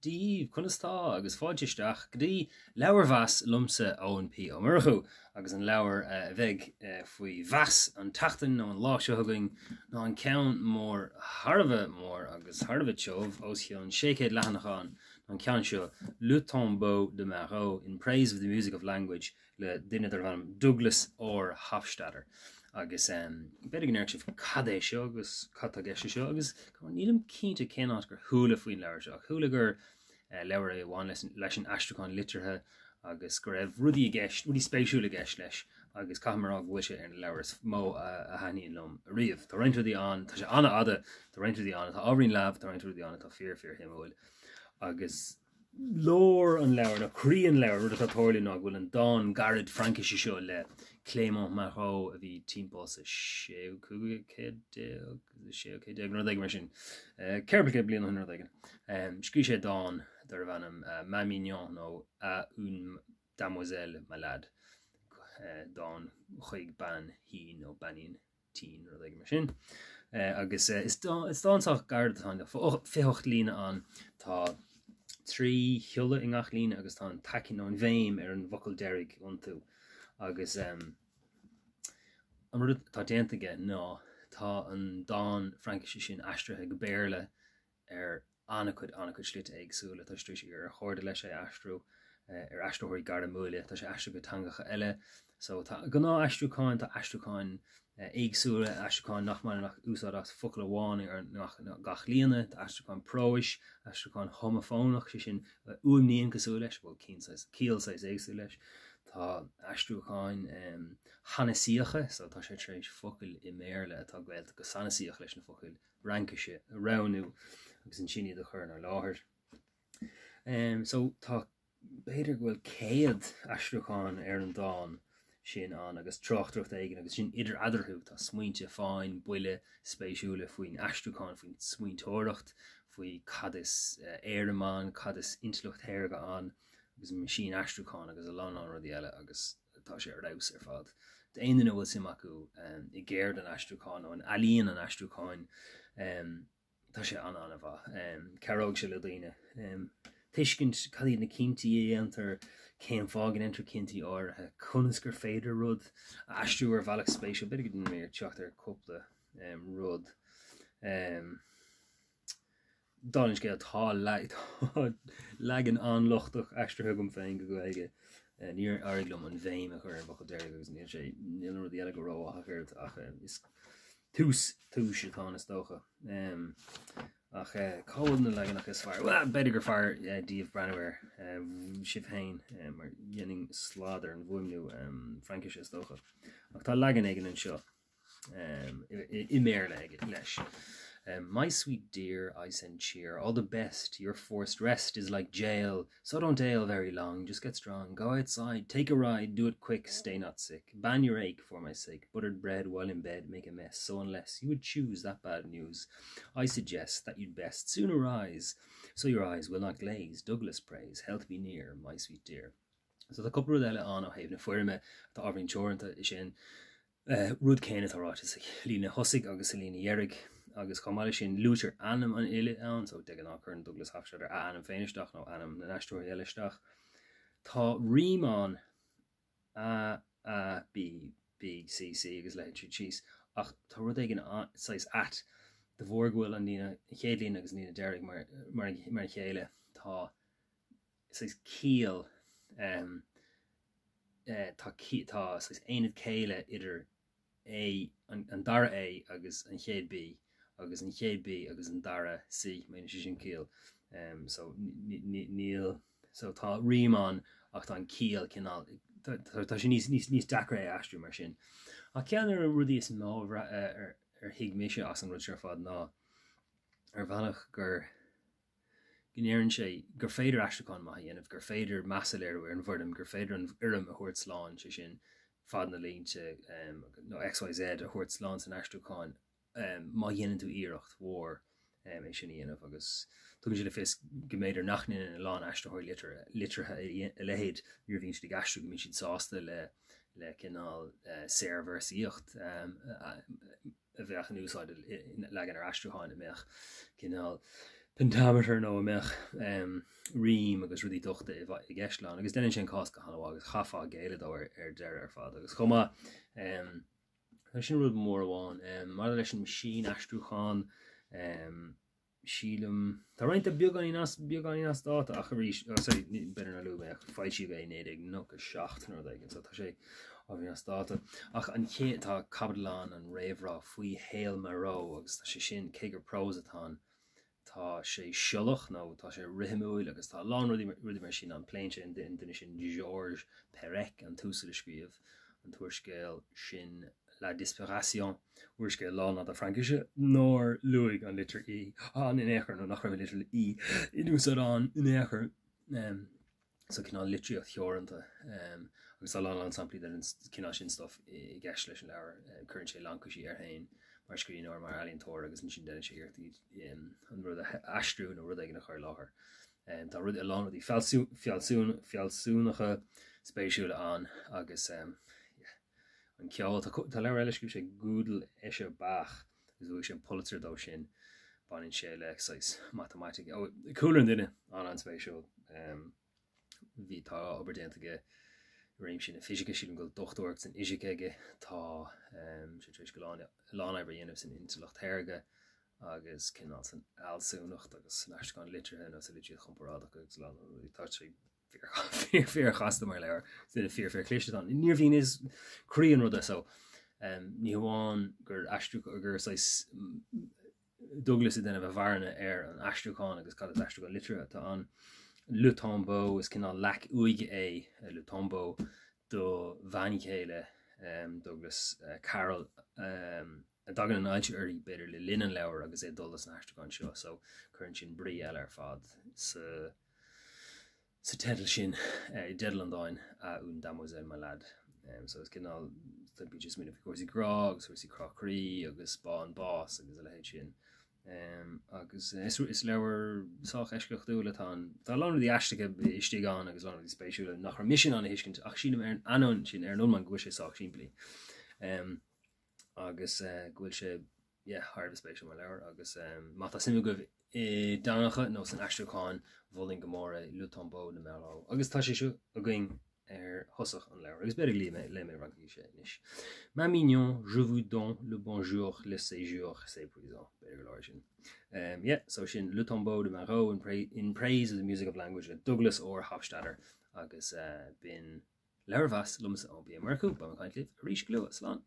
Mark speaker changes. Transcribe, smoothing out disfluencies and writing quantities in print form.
Speaker 1: Dia daoibh, conas tá? Agus fáilte isteach go dtí Leabharmheas liomsa, Eoin P. Ó Murchú, agus an leabhar a bheidh faoi mheas an tseachtain nó an lá seo chugainn ná an ceann mór thar a bheith mór agus thar a bheith tiubh, os cionn 600 leathanach ann, ná an ceann seo, Le Tombeau de Marot, In Praise of the Music of Language, le duine darbh ainm Douglas R. Hofstadter. Agus b'fhéidir go ndéarfadh sibh cad é seo agus cad tá i gceist leis seo agus nílim cinnte cén áit gur chuala faoin leabhar seo ach chuala gur leabhar é a bhain leis an aistriúchán liteartha agus go raibh rudaí i gceist, rudaí spéisiúla i gceist leis agus caithfidh mé a rá go bhfuil sé ar na leabhair is mó a thaitníonn liom ariamh. Tá roinnt rudaí ann, tá sé an-fhada, tá roinnt rudaí ann atá ábhairín leamh, tá roinnt rudaí ann atá fíor fíor-shuimiúil agus lár an leabhair, nó croí an leabhair, rud atá ag tarlú ná go bhfuil an dán gairid Fraincise seo le Clément Marot a bhí timpeall sa séú céad déag, séú céad déag, nó rud éigin mar sin, ceithre chéad bliain ó shin, rud éigin. Scríobh sé dán darbh ainm Ma Mignon nó À une damoiselle malade, dán chuig bean thinn nó beainín. tinn, rud éigin mar sin. Agus is dán sách gairid atá ann, tá 28 líne ann, tá 3 shiolla i ngach líne agus tá an t-aicsean nó an bhéim ar an bhfocal deiridh iontu. Agus an rud atá déanta aige ná tá an dán Fraincise sin aistrithe go Béarla ar an-chuid, an-chuid slite éagsúla. Tá sé tar éis iarraidh ar chairde leis é a aistriú, ar aistritheoirí gairmiúla. Tá sé aistrithe go teangacha eile. So tá gnáth-aistriúcháin, tá aistriúcháin éagsúla, aistriúcháin nach mbaineann ach úsáid as focal amháin ar gach líne, tá aistriúcháin próis, aistriúcháin homafónach, sé sin a fhuaimníonn cosúil leis, bhfuil cinn saghas, ciall saghas éagsúil leis. Tá aistriúcháin shanasaíocha, so tá sé tar éis focail i mBéarla atá gaolta go sanasaíoch leis na focail Fhraincise a roghnú agus ansin iad a chur inár láthair. So tá b'fhéidir go bhfuil 100 aistriúchán ar an dán sin ann agus tráchtaireacht éigin agus sin idir eadarthu tá smaointe fáin, buile, spéisiúla faoin aistriúchán, faoin smaointeoireacht, faoi cad is éirim ann, cad is intleacht shaorga ann agus meaisínaistriúchán agus a lán lán rudaí eile agus tá sé ar fheabhas ar fad. D'aon duine a bhfuil suim acu i gceird an aistriúcháin nó in ealaín an aistriúcháin, tá sé an-an-mhaith. Cabhróidh sé le daoine tuiscint cad iad na cinntí a dhéantar, cén fáth go ndéantar cinntí áirithe, conas gur féidir rud a aistriú ar bhealach spéisiúil. B'fhéidir go ndéanfaidh mé teacht ar cúpla rud. Dála an scéil, tá leagan an-lochtach aistrithe agam féin go Gaeilge. Níor éirigh liom an bhéim a chur ar an bhfocal deiridh agus níl sé, níl na rudaí eile go rómhaith ach oiread ach is tús túis atá ann is dócha. Ach cá bhfuil na leaganacha is fearr? Bhuel, b'fhéidir gur fearr daoibh breathnú air sibh féin mar dhéanfainn slad ar an bhfuaimniú Fraincise is dócha. Ach tá leagan éigin anseo. i mBéarla aige leis. My sweet dear, I send cheer, all the best, your forced rest is like jail, so don't ail very long, just get strong, go outside, take a ride, do it quick, stay not sick, ban your ache for my sake, buttered bread while in bed, make a mess, so unless you would choose that bad news, I suggest that you'd best soon arise, so your eyes will not glaze, Douglas prays, health be near, my sweet dear. So tá cúpla rud eile ann ó thaobh na foirme atá ábhairín teoranta, is é an rud céanna atá ráite sa líne thosaigh agus sa líne dheiridh agus chomh maith leis sin luaitear ainm an fhile ann, so de ghnáth cuireann Douglas Hofstadter a ainm féin isteach nó ainm na n-aistritheoirí eile isteach. Tá rím ann A, A, B, B, C, C agus leithéid tríd síos ach tá rud éigin saghas ait de bharr go bhfuil an líne, an chéad líne agus an líne deiridh mar, mar, mar a chéile tá saghas ciall tá tá saghas aonad céille idir A, an dara A agus an chéad B agus an chéad B agus an dara C, má dhéanann sé sin ciall. So níl, so tá rím ann ach tá an ciall cineál, tá sé níos níos níos deacra é a aistriú mar sin. Ach ceann de na rudaí is mó ar ar thuig mise as an rud seo ar fad ná ar bhealach gur go ndeireann sé gur féidir aistriúchán maith a dhéanamh, gur féidir meas a léiriú ar an bhfoirm, gur féidir an fhoirm a thabhairt slán, sé sin, fad na línte nó XYZ a thabhairt slán san aistriúchán má dhéanann tú iarracht mhór é sin a dhéanamh agus tugann sé le fios go mb'fhéidir nach ndéanann a lán aistritheoirí liteartha a leithéid nuair a bhíonn siad ag aistriú, go mbíonn siad sásta le le cineál saorvéarsaíocht a bheadh in úsáid i leagan ar aistriúcháin a mbeadh cineál. pentameter nó a mbeadh rím agus rudaí dochta i gceist ann agus déanann sé an cás go han-mhaith agus chaithfeá géilleadh dó ar deireadh ar fad agus chomh maith sin rud mór amháin maidir leis an meaisínaistriúchán sílim tá roinnt de beagáinín as beagáinín as dáta ach arís oh, sorry b'fhéidir nár luaigh mé ach foilsíodh é 1997 nó rud éigin so tá sé ábhairín as dáta ach an chéad tá caibidil ann an réamhrá faoi shaol Malraux agus tá sé sin cé gur prós atá ann tá sé siolach nó tá sé rithimiúil agus tá a lán rudaí rudaí mar sin ann pléann sé an duine sin Georges Perec an t-uasal a scríobh an t-úrscéal sin La Disparition, úrscéal lánfhada Fraincise nár luaigh an litir E ann in aon chor nó nach raibh an litir E in úsáid ann in aon chor. So cineál litríocht theoranta agus tá a lán lán samplaí den cineál sin stuff i gceist leis an leabhar. Cuireann sé laincisí air féin mar scríbhneoir, mar ealaíontóir agus ansin déanann sé iarracht an rud a aistriú nó rud éigin a chur i láthair. Tá rud a lán rudaí fealsúnacha spéisiúla ann agus an ceol. Tá leabhar eile a scríobh sé Gödel Escher Bach agus bhuaigh sé an Pulitzer dó sin. Baineann sé le saghas matamaitic. Ó, cúlra an duine an-an-spéisiúil. Bhí tá obair déanta aige i réimse na fisice, sílim go bhfuil dochtúireacht san fhisic aige. Tá sé tar éis go lán a lán oibre a dhéanamh san intleacht shaorga agus cineál san fhealsúnacht agus san aistriúchán liteartha nó sa litríocht chomparáideach agus a lán rudaí. Tá sé fíor fíor chasta mar leabhar duine fíor fíor cliste ann. Níor mhíníos croí an ruda so ní hamháin gur aistriú gur saghas Douglas ag déanamh a mharana ar an aistriúchán agus cad is aistriúchán liteartha atá ann. Le Tombeau is cineál leac uaighe é Le Tombeau do bhean chéile Douglas Carol a dtagann an ailse uirthi b'fhéidir le linn an leabhair agus é ag dul leis an aistriúchán seo so cuireann sin brí eile ar fad sa sa teideal sin, i dteideal an dáin, À une damoiselle malade. So is cineál, bíonn sé ag smaoineamh faoi chúrsaí grá agus cúrsaí crá croí agus bá an bás agus a leithéid sin. Agus is, is leabhar sách eisceachtúil atá ann. Tá a lán rudaí aisteacha istigh ann agus a lán rudaí spéisiúla nach raibh mise in ann a thuiscint ach sílim ar an ainneoin sin, ar an iomlán go bhfuil sé sách simplí. Agus go bhfuil sé yeah, thar a bheith spéisiúil mar leabhar agus má tá suim agaibh i dteangacha nó san aistriúchán, mholfainn go mór é, Le Tombeau de Malraux. Agus tá sé seo againn ar thosach an leabhair agus b'fhéidir go léifidh mé Fraincise anois. Ma mignon, je vous donne le bonjour, le séjour, c'est épuisant. B'fhéidir go leor sin. Um, yeah, so sin Le Tombeau de Malraux in, pra in Praise of the Music of Language le Douglas R. Hofstadter agus uh, b'in leabharmheas liomsa Eoin P. Ó Murchú, beidh mé ag caint libh arís go luath, slán.